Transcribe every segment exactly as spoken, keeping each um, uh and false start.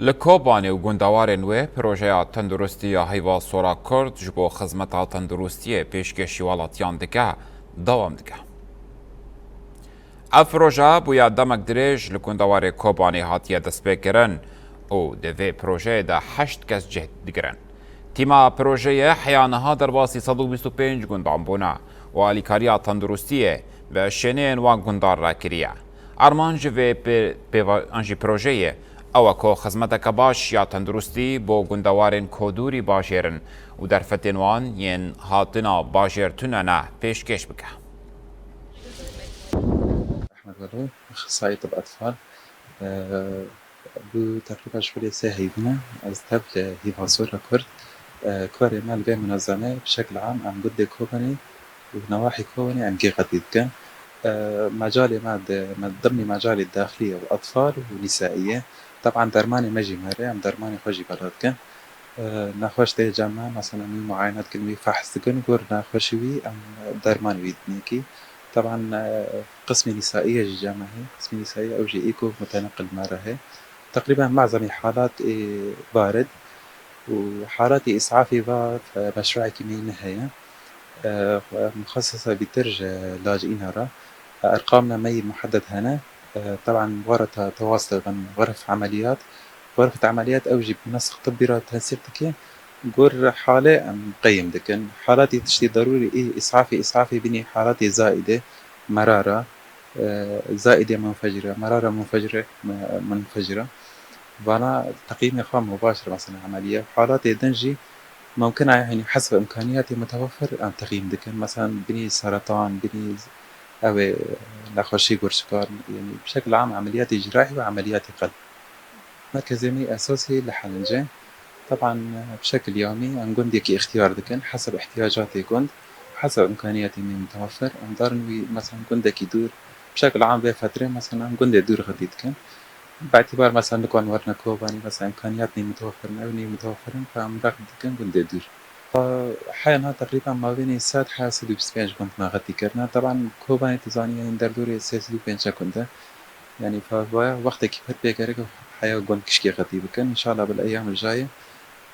Li Kobanê û gundewarên wê projeya tenduristî ya Heyva Sora Kurd ji bo xizmeta tenduristiyê pêşkêşî welatiyan dike, dewam dike. Ev proje bûye demek dirêj li gundewarê Kobanê hatiye destpêkirin û di vê projeyê de heşt kes cih digirin. Tîma projeyê heya niha derbasî sed û bîst û pênc gundan bûne û alîkariya tenduristiyê bi şêneyên wan gundan re kiriye. Armanc ji vê pê-, pêva-, an jî projeyê ew e ku xizmeteke baş ya tenduristî bo gundewarên ku dûrî bajêr in û derfetên wan yên hatina bajêr tune ne pêşkêş bike. Ehmed Welo, axsayî tib etfal. Bi teqrîba ji xwedê sê heyvîne ez tev li Hîva Sora Kurd. Karê me li vê munezeme bi şekil am em gundê Kobanê û newahî Kobanê em gêxetî dikin. Mecalê me di, me dimnî mecalê daxilî ye û etfal û nîsaî ye. Teban dermanê me jî me re, em dermanê xwe jî bela dikin. Nexweş tê cem me, mesela em wî muayene dikin, wî fehs dikin, gor nexweşî wî em dermanê wî dinêkî. Teban qismê nîsaî ye jî cem me heye. Qismê nîsaî ew jî î ku muteneqil me re heye. Teqrîben mezemî halat ê barid û halatê îsafê va, e, meşruekî me yî ne heye. E, muxesesa bîtir ji laj îna re. E, erqamna me yî muhedded hene. E, teban wara te-, tewas de ben xerf emeliyat. Xerf emeliyat ew jî bi nesk tibbî re tesîq dike. Gor halê em qeyim dikin. Halatê tiştê derûrî ê îsafê, îsafê bînî halatê zaîdê, merara. Zaîdê munfecire, merara munfecire, munfecire. Vana teqîmê xwe mubaşir, mesela emeliye. Halatê din jî mumkin e, yanî hesb imkaniyatê mutewefir em teqîm dikin. Mesela binî seretan, binî ew ê nexweşî gurçikan, yanî bi şekil am emeliyatê cîrahî ve emeliyatê qelb. Merkezê me esasî li Helince. Teban bi şekil yamî em gundekî îxtiyar dikin, hesab ihtiyacatê gund, hesab imkaniyatê me mutewefir. Em darin wî, mesela gundekî dûr, bi şekil am vê fetrê, mesela em gundê dûr xetî dikin. Bi îtibar, mesela nikan werine Kobanî, mesela imkaniyat nê mutewefir in, ew nê mutewefir in, fa em rex dikin gundê dûr. Heya niha teqrîben mavênê sed heya sed û bîst û pênc gund me xetî kirine. Teban Kobanê tu zanî, yanî derdorê sê sed û pêncî gund e. Yanî fa vaya wextekî pir pê gerek e heya gund kişkê xetî bikin. Înşallah bil eyam jayê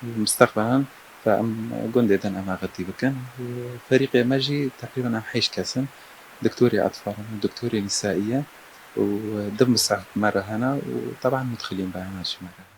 mustaqbelan fa em gundê din em xetî bikin. Ferîqê me jî teqrîben em heşt kes in. Doktorê etfal in, doktorê nîsaî ye û du mustehaf me re hene û teban mudxilîn bayana jî me re.